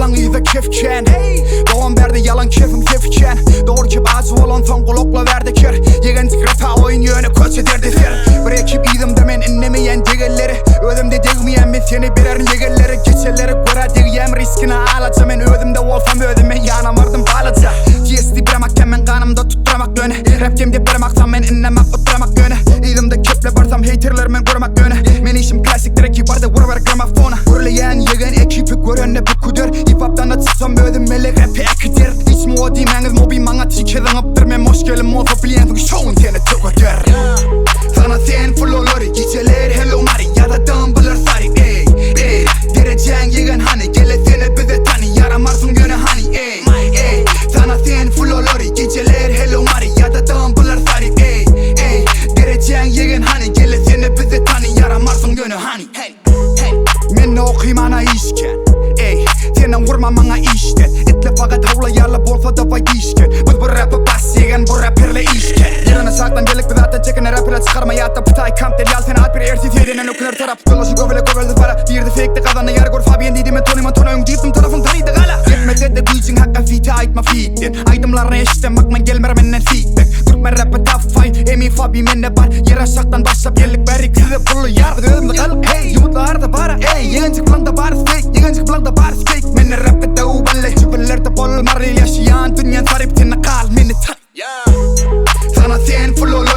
Balaň yza kef kän. Dogam bärde ýalan kefiň sefi kän. Dogry kep ajy bolansoň gulakla bärde ker. Ýegenjik repa oýun ýöne köçe derdi ser. Bir ekip yzymda men indemeýän degenleri. Özümde degmeýän men seni bererin ýegenlere. Geçenlere görä degýän riskine alaja. Men özümde bolsam özüme ýanamardym balaja. TSD biremak men ganymda tutduramak ýöne. Rap dem dep biremak men indemek utduramak ýöne. Yzymda keple barsam heýterler men göremek ýöne. Men işim klassikdir ekip barda uraber gramofona. Gürleýän ýegen ekipi görende büküder. Hip-hopdan-da çyksam özüm melek rapi äkider. Hiç muňa diýmäňiz mobi maňa tike zyňypdyr. Men moş gelin bolsa bilýänsiň şowun seni töketer. Sana sen flolary gijeler hello mari ýadadym bular sary ey ey. Derejäň ýegen hany gelesene bize tany ýaramarsyň ýöne hany ey ey. Sana sen flolary gijeler hello mari ýadadym bular sary ey ey. Derejäň ýegen hany gelesene bize tany ýaramarsyň ýöne hany hey hey. Mende okymana işken ey Senden gurma maňa işden Itle fakat hawla ýaly bolsa-da baý işken Biz bu rapi bas ýegen bu raperle işken Ýerine şatlan gelip biz atdan çekene raperler çykarma ýatda Pytaý kamp del ýaly seni at bir ersiz ýerinden öküner tarap Dolaşy göbele göbeldi para Birdi feýkde gazandy ýar gör Fabien diýdi men Tony Montana öň diýipdim tarapyň tanydy gala Ýetmese-de güýjüň hakka fite aýtma fitden Aýdymlaryny eşitsem akma gelmer menden feedback Türkmen rapi tough fight Emi Fabi mende bar Ýer aşakdan başlap geldik bärik size pully ýar Biz özümiz galyk hey Ýumurtlarda bara ey Ýegenjik bilaňda barys fake Ýegenjik bilaňda barys fake Mende rapde döw bally Jübülerde bolmary Ýaşaýan dünýän saryp sende gal meni tan Sana sen flolary.